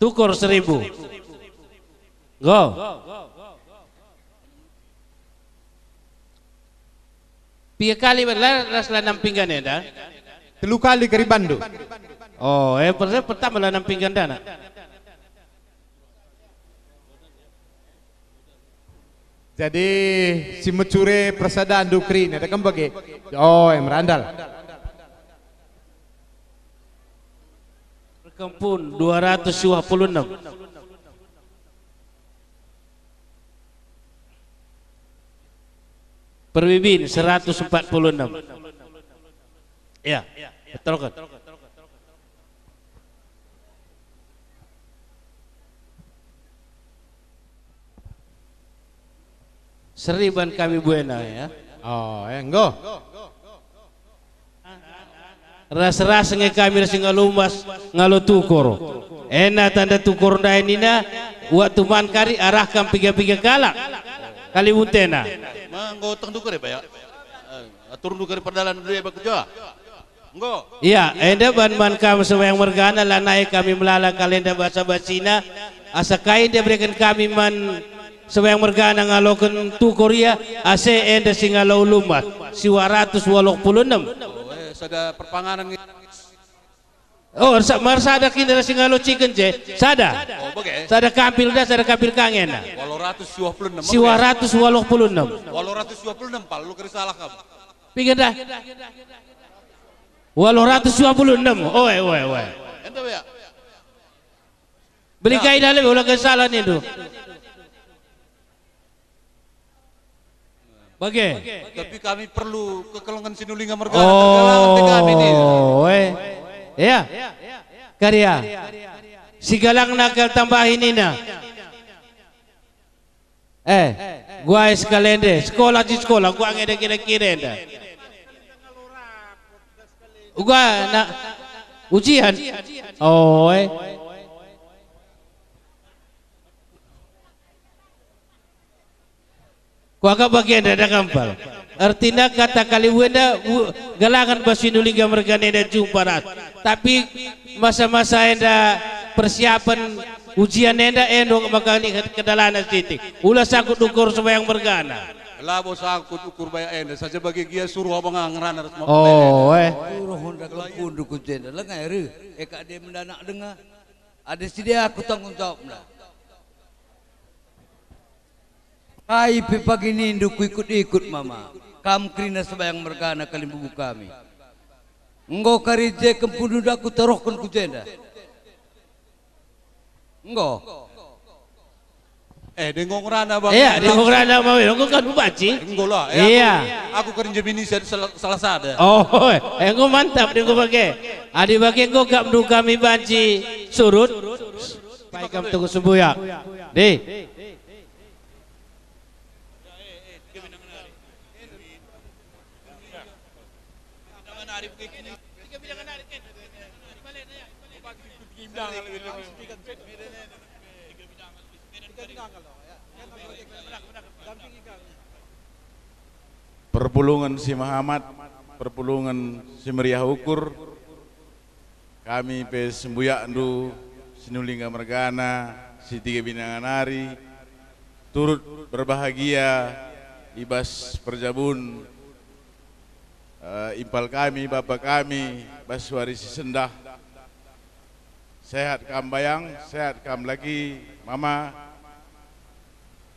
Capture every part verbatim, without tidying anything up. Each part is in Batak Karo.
Tukur seribu. Go. Piga kali la ras la nam pinggan enda? Telu kali keribandu. Oh, eh, per-, pertama la nam pinggan dana. Jadi, si mecure persadandu kerina, ada kembage. Oh, eh, merandal. Perkempun dua ratus dua puluh enam. Perwibin seratus empat puluh enam. Ya, betul kan? Seriban kami buena, ya. Oh, eh, enggo. Ras-ras nge kami ras ngalo umas, ngalo tukur. Ena tanda tukur ndai nina, waktu man kari arah kam piga-piga kalak. Kali untena. Ma, enggo teng tukur ya, Pak, ya? Eh, atur tukur perdalan dulu ya, Pak Ketua. Enggo. Ia, enda ban man kam sembahyang mergana, lanai kami melala kalenda basa-basina, asa kai ndia bereken kami man sembahyang mergana ngaloken tukur ia, ase enda si ngalo ulumas, siwa ratus waluh puluh enem. Oh, eh, sada perpanganan nge-, oh, sa-, mar sada kin ras si ngalo ciken je, sada. Oh, bage. Sada kampil dah, sada kampil kangen. Waluh ratus dua puluh enem, siwa ratus waluh puluh enem. Waluh ratus dua puluh enem, pal, lu keri salah kam. Piga dah? Waluh ratus dua puluh enem. Oe, oe, oe. Enda ya. Beli kai dah lebe, ulah ke salah nindu. Bage. Tapi kami perlu kekelengen Sinulingga mergana, tergalangen te kami nih. Oh, eh. Ya. Karya. Si galangna kal tambahi nina. Eh, guai sekalende, sekolah si sekolah, gua ngede kira-kira enda. Gua na ujian. Oh, eh. Kuakap bage enda, enda kampal. Ertina kata kaliwenda u-, galangen bas Sinulingga mergana enda jumpa ras. Tapi masa-masa enda persiapan ujian enda endo maka lihat kedalana sitik. Ula sangkut ukur sembahyang mergana. Labo sangkut ukur bayak enda, saja bagi gia suruh abang ngerana ras. Oh, eh. Suruh honda kempundu ku jenda, lengai reh. Eka dia mendanak denga. Ada si dia aku tanggung jawabna. Kai pe pagi nindu kuikut-ikut mama, kam kerina sembahyang mergana kalimbubu kami. Enggo kari je kempundu aku tarohken ku jenda. Enggo. Eh, denggo ngerana, Bang. Iya, denggo ngerana, Bang. Enggo kan banci. Enggo lah. Eh, iya. Aku, aku kari je bini salah, salah sada. Oh, eh, enggo mantap denggo bage. Adi bage enggo gap ndu kami banci surut. Pai kam tugu sembuyak. Deh. Perpulungen si mehamat, perpulungen si meriah ukur, kami pe sembuyakndu, Sinulingga mergana, si tiga binanga nari, turut berbahagia i bas perjabun, eh, impal kami, bapa kami, bas wari si sendah. Sehat kam, Bayang, sehat kam, Laki, Mama.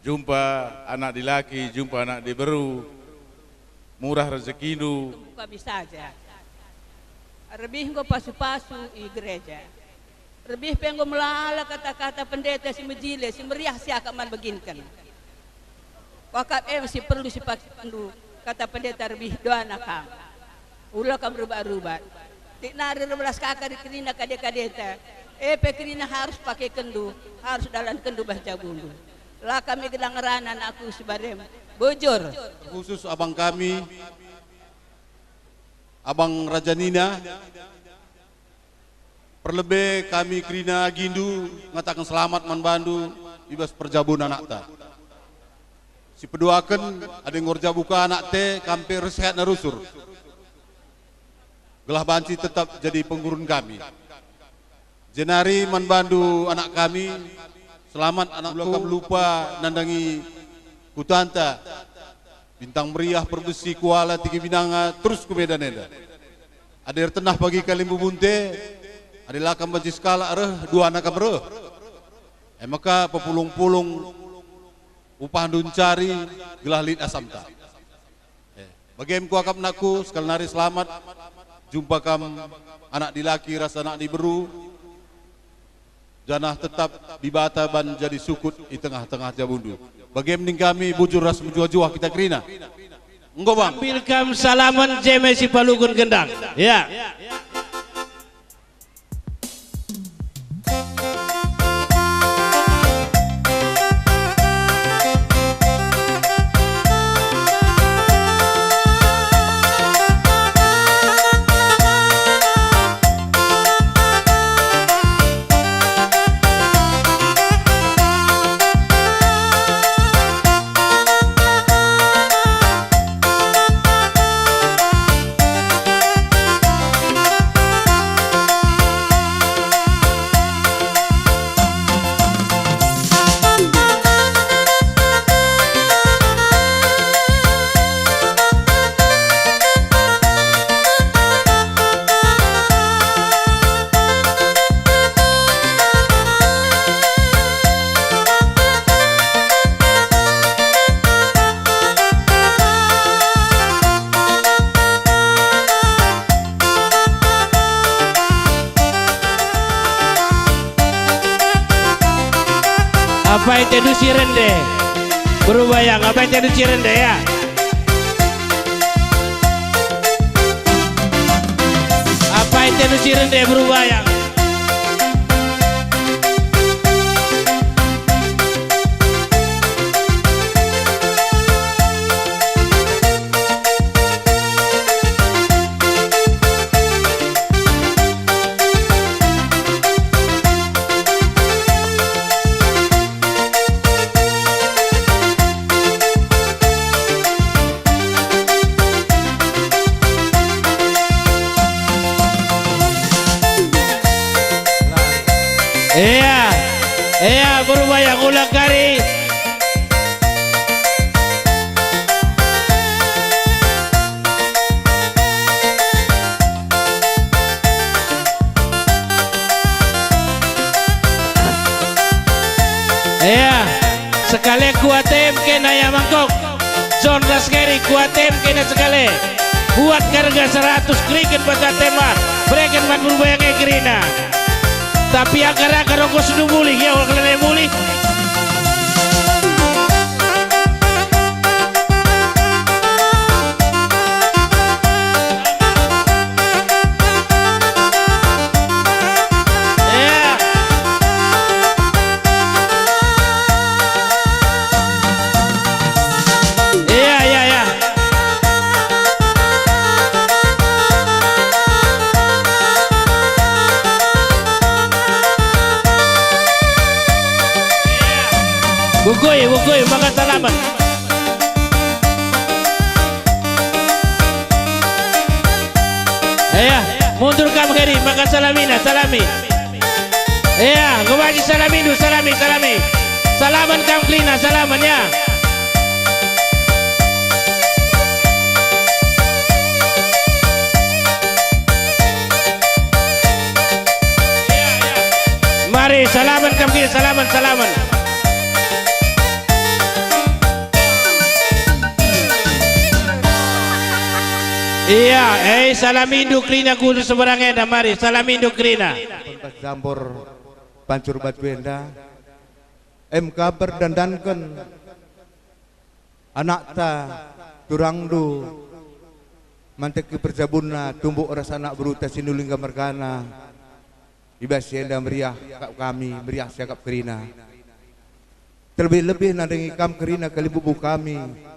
Jumpa anak dilaki, jumpa anak diberu, murah rejekindu. Tunggu kami saja. Rebih enggo pasu-pasu i gereja. Rebih pe enggo melala kata-kata pendeta si mejile, si meriah siakap man beginken. Wakap e si perlu sipakendu kata pendeta rebih doana kam. Ula kam rubat-rubat. Tik nari erbelas kaka kerina kade-kadeta. E pe kerina harus pakekenndu, harus dalankenndu bas jabundu. La kami gelah ngerana anakku si barem. Bujur. Khusus abang kami, Abang Raja Nina, perlebe kami kerina agindu ngataken selamat man bandu i bas perjabun anakta. Si peduaken, adi enggo erjabu ka anak te, kam pe ersehatna rusur. Gelah banci tetap jadi penggurun kami. Jenari man bandu anak kami, selamat anakku. Ula kam lupa nandangi kutanta, Bintang Meriah, Perbesi, Kuala, Tinggi Binanga, terus ku Medan enda. Adi ertenah pagi Kalimbubu nte, adi la kam banci sekalak reh, duana kam reh. E maka pepulung-pulung upahndu ncari gelah lit asamta. Eh, bagem kuakap anakku, sekali nari selamat. Jumpa kam anak dilaki ras anak diberu, janah tetap Dibata ban jadi sukut i tengah-tengah jabundu. Bagem ning kami bujur ras mejuah-juah kita kerina. Enggo, Bang. Ambil kam salaman jeme si palugun gendang. Ya. Apai tendu si rende? Beru Bayang, apai tendu si rende, ya? Apai tendu si rende, Beru Bayang? Ea, ea, Beru Bayang, ulang kari. Ea, sekale ku atem kena ya mangkok. John ras Gary ku atem kena sekale. Buat harga seratus, keriken bas atem, bereken man Beru Bayang e kerina. Tapi akar-akar ongkosndu mulih, ya, ula kelene mulih. Ya. Ya, ya, ya. Bukui, bukui, maka salaman. Ya, mundur kam keri, maka salamina, salami. Ya, ngebaji salamindu, salami, salami. Salaman kam kerina, salaman, ya. Mari, salaman kam kerina, salaman, salaman. Iya, eh, salamindu kerina ku seberang enda, mari, salamindu kerina. Pentas jambor pancur batu enda, M K perdandanken anakta, turangndu, manteki perjabunna, tumbuk ras anak beruta si Nulingga mergana. I bas si enda meriah kap kami, meriah siakap kerina. Terlebih-lebih nandangi kam kerina kalimbubu kami.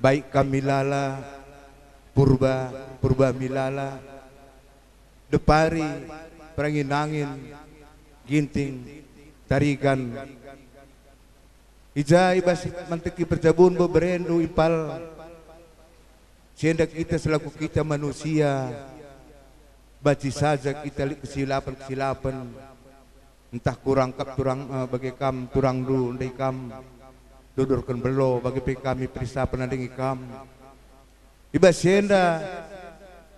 Baik kam Milala, Purba, Purba Milala, Depari, Perangin-angin, Ginting, Tarigan. I ja i bas manteki perjabun beberendu impal, si enda kita selaku kita manusia, Banci saja kita lit kesilapen-kesilapen, ntah kurang kap turang, eh, bage kam turangndu ndai kam, dodorken belo bage pe kami perisapen nandangi kam. I bas si enda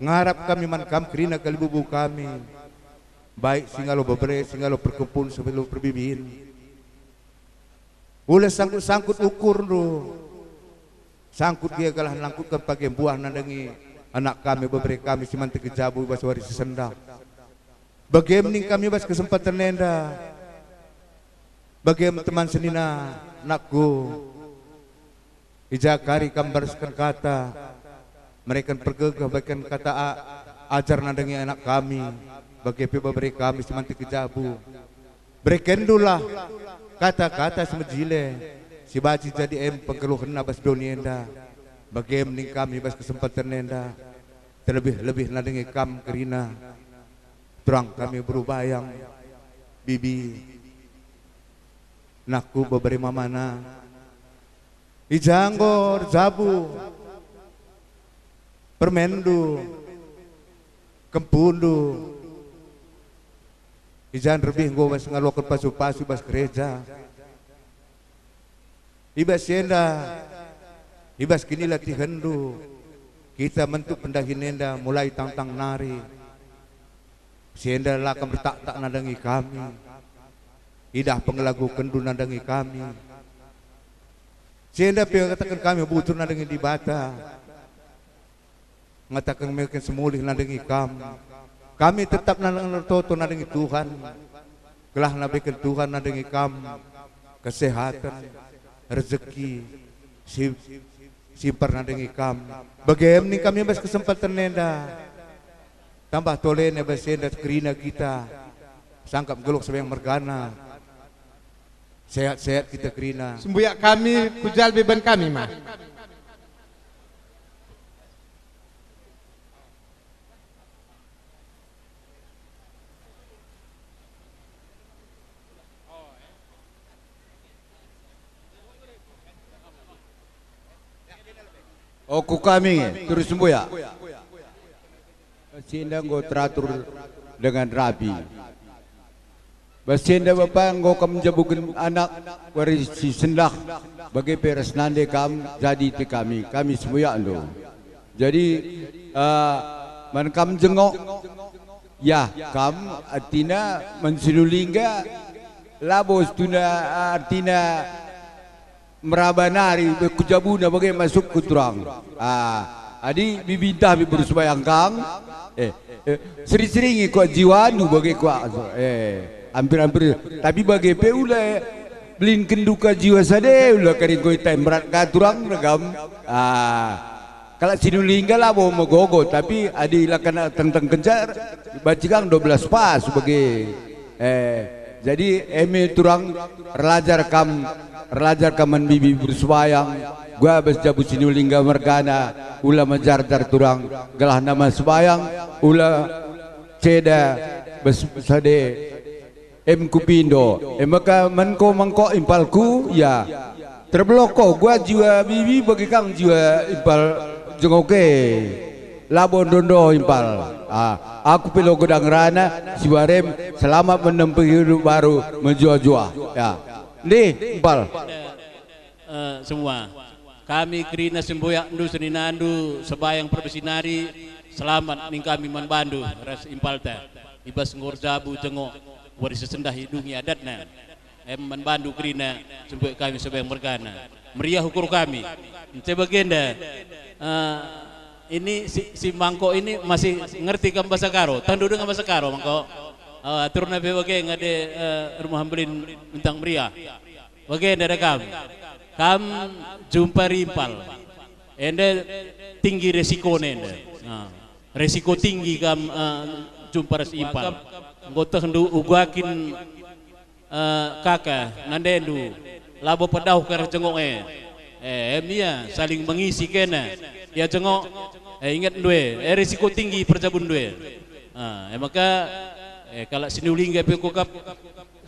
ngarap kami man kam kerina kalibubu kami, baik si ngalo bebere, si ngalo perkempun, si ngalo perbibin. Ula sangkut-sangkut ukurndu, sangkut gia gelah nangkutken page mbuah nandangi anak kami, bebere kami si man tegi jabu i bas wari si sendah. Bagem ning kami bas kesempaten enda, bagem teman senina, nakku, i ja kari kam mbarasken kata, mereken pergegeh, bageken kata a-, ajar nandangi anak kami, bage pe bebere kami si man tegi jabu. Berekendulah kata-kata si mejile, si banci jadi em pengkeluhenna bas doni enda, bagem ning kami bas kesempaten enda, terlebih-lebih nandangi kam kerina, turang kami beru Bayang, Bibi, nakku, bebere mamana, i ja enggo erjabu permenndu, kempundu, i ja nderbih enggo bas ngaloken pasu-pasu bas gereja. I bas si enda, i bas kinilatihenndu, kita mentuk pendahin enda mulai tangtang nari. Si enda la kam ertaktak nandangi kami, idah pengelagukenndu nandangi kami. Si enda pe kataken kami bujur nandangi Dibata, ngataken mereken si mulih nandangi kam. Kami tetap nandangi ertoto nandangi Tuhan, gelah nabeken Tuhan nandangi kam kesehaten, rezeki, si, si mper nandangi kam. Bagem ning kami bas kesempaten enda. Tambah tolena bas enda kerina kita sangkap nggeluh sebayang mergana. Sehat-sehat kita kerina. Sembuyak kami ku jalbe ban kami mah. Oku kami terus sembuyak. Bas si enda enggo teratur dengan rapi. Bas si enda Bapa enggo kam njabuken anak wari si sendah, bage pe ras nande kam jadi te kami, kami sembuyakndu. Jadi, eh, man kam jengok, ya, kam artina man Sinulingga, labo situna artina meraba nari be ku jabuna bage masuk ku turang. Ah, adi bibintah bi berus bayangkang, eh, eh, seri-seringi kuat jiwandu bage kuat, eh, hampir-hampir. Tapi bage pe ula, eh, belinken duka jiwa sade ula kari enggo itai merat ka turang regam. Ah, Kalak Sinulingga labo megogo, tapi adi lakana tengteng kenca, banci kang dua belas pas bage. Eh, jadi eme turang erlajar kam, erlajar kam man bibi bersubayang, gua bas jabu Sinulingga mergana, ula mejarjar turang, gelah nama subayang, ula ceda bas sade. Em kupindo, e maka menko mengko impalku, ya. Terbeloh ko gua jiwa bibi bagi kang jiwa impal jengoke. Labo ndondo impal. Ah, aku pelo gedang rana, siwarem selamat menempuh hidup baru mejuah-juah. Ya. Ndih, impal. Eh, semua. Kami kerina sembuyakndu, seninandu, sebayang perbesi nari, selamat ning kami man bandu ras impalta. I bas enggo erjabu jengok, wari sesendah idungi adatna. Em man bandu kerina, sembuyak kami sebayang mergana. Meriah ukur kami. Ence bagenda, eh, ini si, si Mangkok ini masih ngerti kam bahasa Karo? Tehndu denga bahasa Karo, Mangkok? Eh, aturna pe bage ngade, eh, rumah mbelin Bintang Meriah. Bagenda da kam. Kam jumpa rimpal. Enda tinggi resikona enda. Nah, resiko tinggi kam, eh, jumpa ras impal. Enggo tehndu uga kin, eh, kaka nandendu. Labo pedauh ka ras jengok e. Eh, em ia, saling mengisi kena. Ia jengok, eh, ingetndu e. Eh, resiko tinggi perjabunndu e. Ah, e maka, eh, kalak Sinulingga pe kuakap,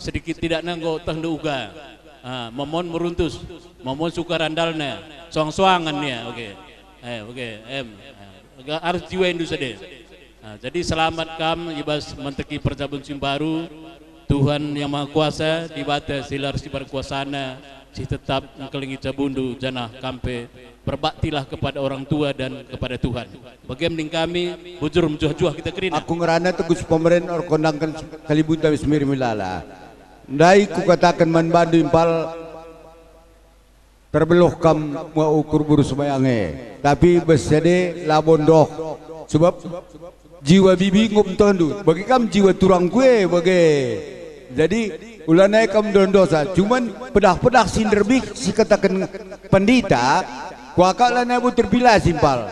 sedikit tidakna enggo tehndu uga. Ah, momon meruntus, momon sukar andalna, soang-soangen ia, oke. Eh, oke, em. Ah, arus jiwandu sade. Nah, jadi selamat kam i bas menteki perjabun si mbaru. Tuhan Yang Maha Kuasa, Dibata si la ersibar kuasana, si tetap ngkelengi jabundu janah kam pe berbaktilah kepada orang tua dan kepada Tuhan. Bage nina kami, bujur mejuah-juah kita kerina. Aku ngerana Teguh Sipemeren erkondangken kalimbunta wis miri melala. Ndai kukataken man bandu impal, terbeluh kam me ukur buru sembayang e, tapi bas ade labo ndoh, sebab jiwa bibi enggo mentohndu, bage kam jiwa turangku e bage. Jadi, ulana e kam ndoh-ndohsa, cuman pedah-pedah si nderbih si kataken pendita, kuakap lanai bo terpilih simpal.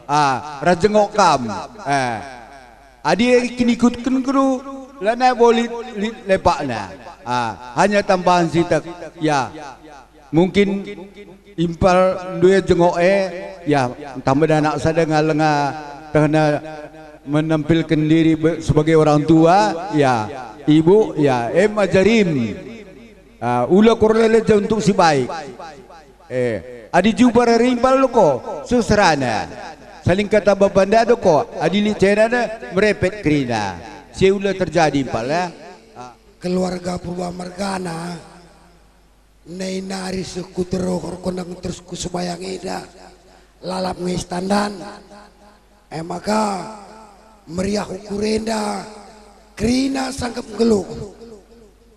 Ah, ras jengok kam. Eh. Adi e kinikutken guru, lanai bo lit, lit lepakna. Ah, hanya tambahan sitek, ya. Mungkin impal ndue jengok e, ya, ntah meda anak sada nga lenga tehna menampilken diri be-, sebagai orang tua, ya, ibu, ya, em ajarim. Ah, ula kurlele untuk si baik. Eh, adi jumpa rari impal ko, seserana. Saling kata baba ndado ko, adi lit cenana merepet kerina. Si ula terjadi impal, ya. Ah. Keluarga Purba mergana, nai nari seh ku teruh erkondang terus ku sembayang enda, lalap nge istandan. E maka meriah ukur enda kerina sangkep nggeluh.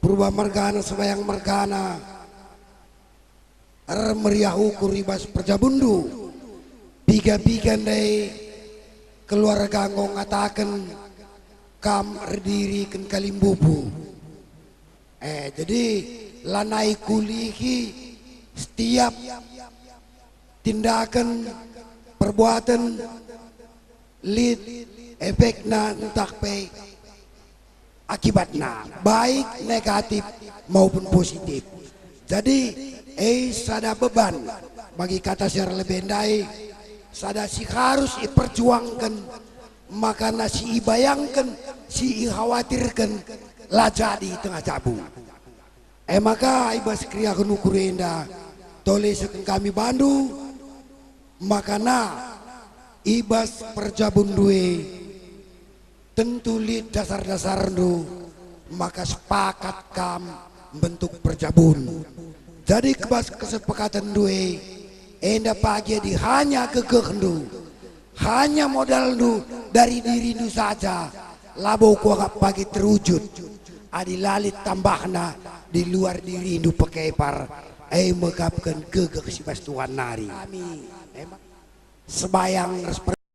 Purba mergana, sembayang mergana, ermeriah ukur i bas perjabunndu. Piga-piga ndai keluarga enggo ngataken kam erdiriken kalimbubu. Eh, jadi lanai kulihi setiap tindaken, perbuatan, lit efekna ntah pe akibatna, baik negatif maupun positif. Jadi, e sada beban bagi kata si erlebe ndai, sada si harus iperjuangken, makana si ibayangken, si ikhawatirken, la jadi tengah jabu. E maka i bas keriahen ukur enda, tole isehken kami bandu, makana i bas perjabunndu e tentu lit dasar-dasarndu, maka sepakat kam mbentuk perjabun. Jadi i bas kesepakatenndu e, enda pagi adi hanya gegehndu, hanya modalndu dari dirindu saja, labo kuakap pagi terwujud, adi la lit tambahna di luar dirindu pekepar, e mekapken gegeh si bas Tuhan nari. Amin. Sembayang ras